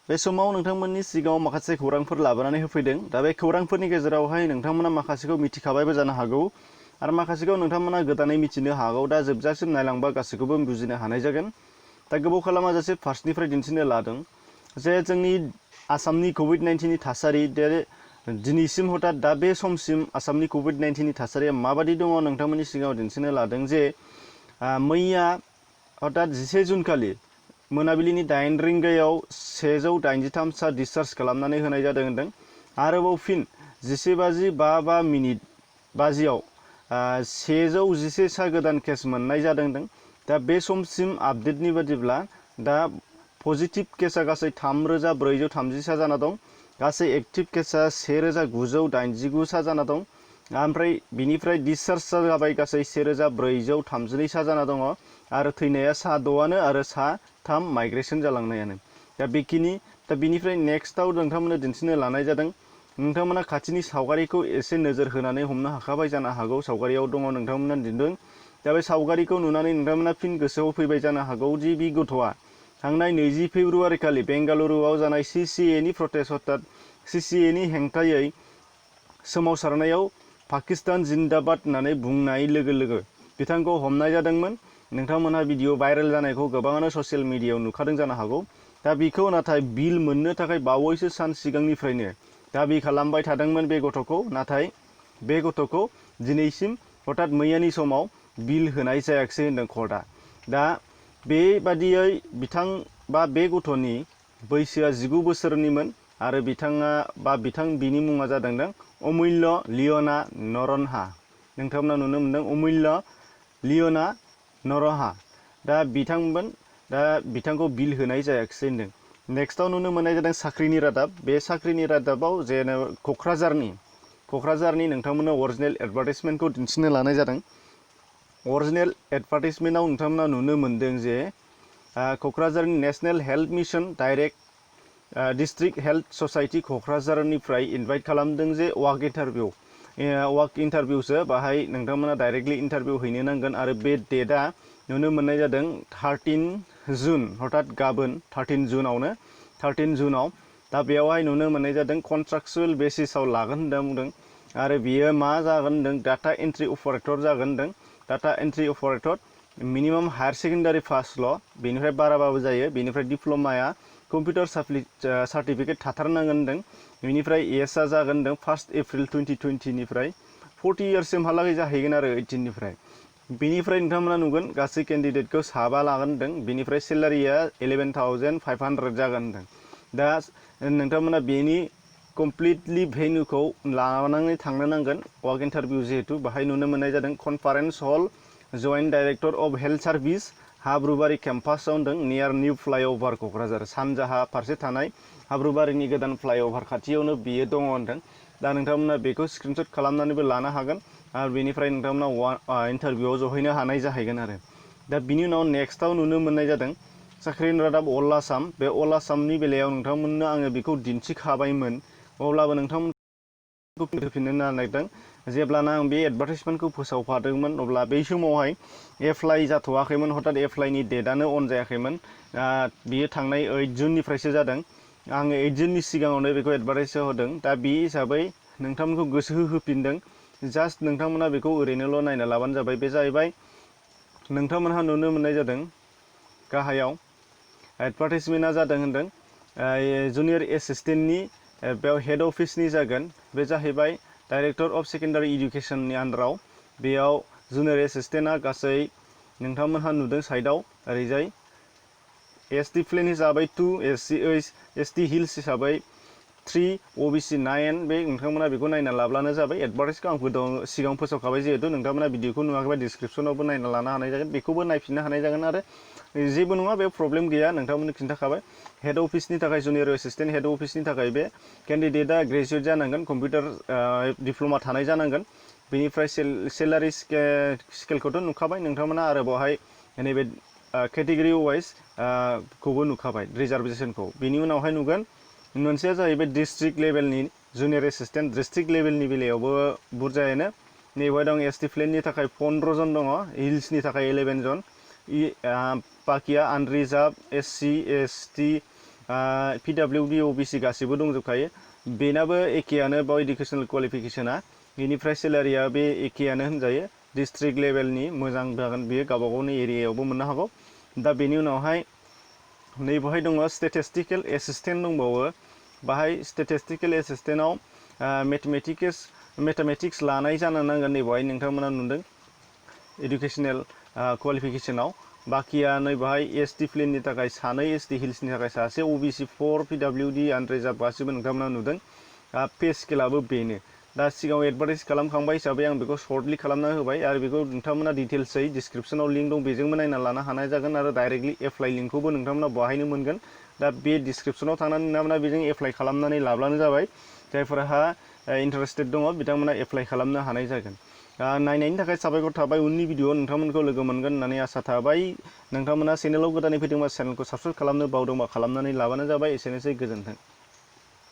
बे समाव नोंथांमोननि सिगाङाव माखासे खौरांफोर लाबोनानै होफैदों। दा बे खौरांफोरनि गेजेरावहाय नोंथांमोना माखासेखौ मिथिखाबायबो जानो हागौ आरो माखासेखौ नोंथांमोना गोदानै मिथिनो हागौ। दा जोबजासिम नायलांबा गासैखौबो बुजिनो हानाय जागोन। दा गोबाव खालामाजासे फार्स्टनिफ्राय दिन्थिनो लादों जे जोंनि आसामनि कभिड-19 नि थासारि दिनैसिम हथात दा बे समसिम आसामनि कभिड-19 नि थासारिया माबादि दङ नोंथांमोननि सिगाङाव दिन्थिनो लादों जे मैया हथात 11 जुन खालि मोनाबिलिनि 8 रिंगायाव 183 सा डिसचार्ज खालामनानै होनाय जादों होनदों। आरोबाव फिन 11:55 बाजियाव 111 सा गोदान केस मोननाय जादों होनदों। दा बे समसिम आपडेटनि बादिब्ला दा पजिटिभ केसा गासै 3430 सा जाना दं। गासै एक्टिभ केसा 1989 सा जाना दं। ओमफ्राय बिनिफ्राय डिसचार्ज जाबाय गासै 1432 सा जाना दङ आरो थैनाया सा 6 आरो सा 3 माइग्रेसन जालांनायानो। दा बेखिनि दा बिनिफ्राय नेक्स्टआव नोंथांमोननो दिन्थिनो लानाय जादों। नोंथांमोना खाथिनि सावगारिखौ एसे नोजोर होनानै हमनो हाखाबाय जानो हागौ। सावगारियाव दङ नोंथांमोना दिन्दों। दा बे सावगारिखौ नुनानै नोंथांमोना फिन गोसोआव फैबाय जानो हागौ दि बे गथ'आ थांनाय 20 फेब्रुवारि खालि बेंगालुरुआव जानाय CCAनि प्रटेस्ट हथात CCAनि हेंथायै सोमावसारनायाव पाकिस्तान जिन्दाबाद होननानै बुंनाय लोगो लोगो बिथांखौ हमनाय जादोंमोन। नोंथांमोनहा भिडिअ भाइरेल जानायखौ गोबाङानो ससियेल मिडियायाव नुखादों जानो हागौ। दा बिखौ नाथाय बिल मोननो थाखाय बावैसो सान सिगांनिफ्रायनो दाबि खालामबाय थादोंमोन बे गथ'खौ। नाथाय बे गथ'खौ दिनैसिम हथात मैयानि समाव बिल होनाय जायाखिसै होनदों कर्टआ। दा बेबादियै बे गथ'नि बैसोआ 19 बोसोरनिमोन आरो बिनि मुङा जादों अमूल्य लियना नरहा। नोंथांमोना नुनो मोनदों अमूल्य लियना नरहा। दा बिथांखौ बिल होनाय जायाखिसै होनदों। नेक्स्टआव नुनो मोननाय जादों साख्रिनि रादाब। बे साख्रिनि रादाबाव जेनेबा क'क्राझारनि नोंथांमोननो अरिजिनेल एडभार्टाइजमेन्टखौ दिन्थिनो लानाय जादों। अरिजिनेल एडभार्टाइजमेन्टआव नोंथांमोना नुनो मोनदों जे क'क्राझारनि national health mission district health society क'क्राझारनिफ्राय इनभाइट खालामदों जे वाक इन्टारभिउसो बाहाय नोंथांमोना डाइरेक्टलि इन्टारभिउ हैनो नांगोन आरो बे डेटआ नुनो मोननाय जादों 13 जुन हथात गाबोन 13 जुनाव। दा बेयावहाय नुनो मोननाय जादों कन्ट्राक्चुएल बेसिसाव लागोन होनना बुंदों आरो बियो मा जागोन होनदों डाटा एन्ट्रि अपारेटर जागोन होनदों। Data entry operator minimum higher secondary पासल' बेनिफ्राय बाराबाबो जायो। बेनिफ्राय डिप्ल'माया कम्पिउटार सार्टिफिकेट थाथारनांगोन होनदों। बेनिफ्राय एजआ जागोन होनदों 1 एप्रिल 2020निफ्राय 40 इयार्ससिमहालागै जाहैगोन आरो 18 निफ्राय। बेनिफ्राय नोंथांमोना नुगोन गासै केन्डिडेटखौ 7 लागोन होनदों। बेनिफ्राय सेलारिया 11,500 जागोन होनदों। दा नोंथांमोना बेनि कमप्लिटलि भेन्युखौ लानानै थांनो नांगोन वाक इन्टारभिउ जिहेतु। बाहाय नुनो मोननाय जादों conference hall joint director of health service हाब्रुबारि केम्पासाव होनदों नियार निउ फ्लाइअभार क'क्राझार। सानजाहा फारसे थानाय हाब्रुबारिनि गोदान फ्लाइअभार खाथियावनो बियो दङ होनदों। दा नोंथांमोना बेखौ स्क्रिनशट खालामनानैबो लानो हागोन आरो बेनिफ्राय नोंथांमोना इन्टारभिउआव जहैनो हानाय जाहैगोन आरो। दा बिनि उनाव नेक्स्टआव नुनो मोननाय जादों साख्रिनि रादाब अल आसाम। बे अल आसामनि बेलायाव नोंथांमोननो आङो बेखौ दिन्थिखाबायमोन, अब्लाबो नोंथांमोनखौ होफिननो नागिरदों। जेब्लाना आं बे एडभार्टाइजमेन्टखौ फोसावफादोंमोन अब्ला बै समावहाय एप्लाइ जाथ'वाखैमोन हथात एप्लाइनि डेटआनो अन जायाखैमोन। बियो थांनाय 8 जुननिफ्रायसो जादों। आङो 8 जुननि सिगाङावनो बेखौ एडभार्टाइजआव होदों। दा बे हिसाबै नोंथांमोनखौ गोसो होफिनदों। जास्ट नोंथांमोना बेखौ ओरैनोल' नायना लाबानो जाबाय। बे जाहैबाय नोंथांमोनहा नुनो मोननाय जादों गाहायाव एडभार्टाइजमेन्टआ जादों होनदों जुनियर एसिस्टेन्टनि बेयाव हेड अफिसनि जागोन। बे जाहैबाय डाइरेक्टर अफ सेकेन्डारि इडुकेसननि आन्दाराव। बेयाव जुनियर एसिस्टेन्टआ गासै नोंथांमोनहा नुदों साइडआव ओरैजाय एसटि प्लेन हिसाबै 2, एसटि हिल्स हिसाबै 3, OBC 9। बे नोंथांमोना बेखौ नायना लाब्लानो जाबाय। एडभार्टाइजखौ आं सिगाङाव फोसावखाबाय जिहेतु नोंथांमोना भिडिअखौ नुवाखैबा डिसक्रिपसनावबो नायना लानो हानाय जागोन। बेखौबो नायफिननो हानाय जागोन आरो जेबो नङा, बे प्रब्लेम गैया। नोंथांमोननो खिन्थाखाबाय हेड अफिसनि थाखाय जुनियर एसिस्टेन्ट हेड अफिसनि थाखाय बे केन्डिडेटआ ग्रेजुवेट जानांगोन, कम्पिउटार डिप्ल'मा थानाय जानांगोन। बेनिफ्राय सेलारि स्केलखौथ' नुखाबाय नोंथांमोना आरो बेवहाय नैबे केटेगरि वाइज खौबो नुखाबाय रिजार्भेसनखौ। बेनि उनावहाय नुगोन मोनसेया जाहैबाय डिस्ट्रिक्ट लेभेलनि जुनियर एसिस्टेन्ट। डिस्ट्रिक्ट लेभेलनि बेलायावबो बुरजायानो। नैबेहाय दं एसटि प्लेननि थाखाय 15 जन दङ, हिल्सनि थाखाय 11 जन, बाखिया unreserved SC ST PWD OBC गासिबो दंजोबखायो बेनाबो एखेयानो बाव इडुकेसनेल क्वालिफिकेशना बेनिफ्राय सेलारिया बे एखेयानो होनजायो डिस्ट्रिक्ट लेभेलनि मोजां जागोन बेयो गावबा गावनि एरियायावबो मोननो हागौ दा बेनि उनावहाय नै बेवहाय दङ स्टेटिस्टिकेल एसिस्टेन्ट दंबावो बाहाय स्टेटिस्टिकेल एसिस्टेन्टआव मेथामेटिक्स लानाय जानो नांगोन नै बेवहाय नोंथांमोना नुदों इडुकेसनेल क्वालिफिकेशनाव बाकिया नै बेवहाय एसटि प्लेननि थाखाय सानै एसटि हिल्सनि थाखाय सासे OBC 4 PWD आनरिजार्भ गासिबो नोंथांमोना नुदों पे स्केलाबो बेनो दा सिगाङाव एडभार्टाइज खालामखांबाय हिसाबै आं बेखौ सर्टलि खालामना होबाय आरो बेखौ नोंथांमोना डिटेल्सै डिसक्रिप्शनाव लिंक दं बेजोंबो नायना लानो हानाय जागोन आरो डाइरेक्टलि एप्लाइ लिंकखौबो नोंथांमोना बाहायनो मोनगोन दा बे डिसक्रिप्शनाव थांनानै नोंथांमोना बेजों एप्लाइ खालामनानै लाब्लानो जाबाय जायफोरहा इन्टारेस्टेड दङ बिथांमोना एप्लाइ खालामनो हानाय जागोन नायनायनि थाखाय साबायखर थाबाय उननि भिडिअ नोंथांमोनखौ लोगो मोनगोन होननानै आसा थाबाय नोंथांमोना चेनेलाव गोदानै फैदोंबा चेनेलखौ साबस्क्राइब खालामनो बावदोंबा खालामनानै लाबानो जाबाय एसेनोसै गोजोन्थों।